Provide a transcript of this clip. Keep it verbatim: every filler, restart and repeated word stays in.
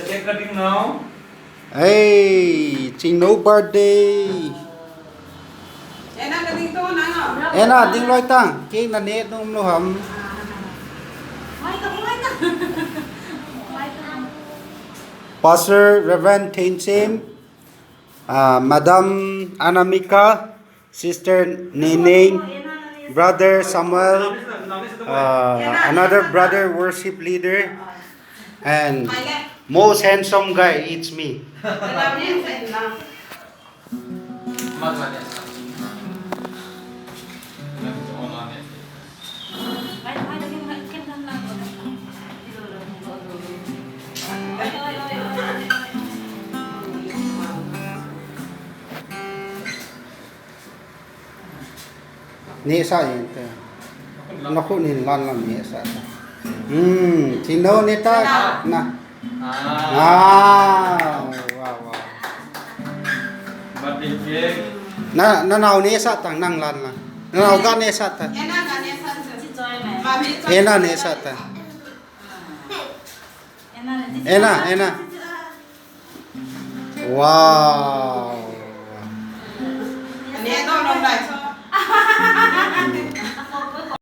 Cake cutting now. Hey, Chingno birthday. Ena, ka ding to na nga. Ena, ding loi tang. Cake na ne tum lo ham. Mai ka, mai ka. Mai ka. Pastor Reverend Thein Sem, uh, Madam Anamika, Sister Nene, Brother Samuel, uh, another brother worship leader, and most handsome guy, it's me. Nehsah inte. Nakhu nin lan lam nehsah ta. Hmm, Chingno nehta na. Ah, wow, wow. Birthday cake. Na, nanao nehsah ta, nang lan lang. Nanao ga nehsah ta. Ena nehsah ta. Ena, Ena. Wow.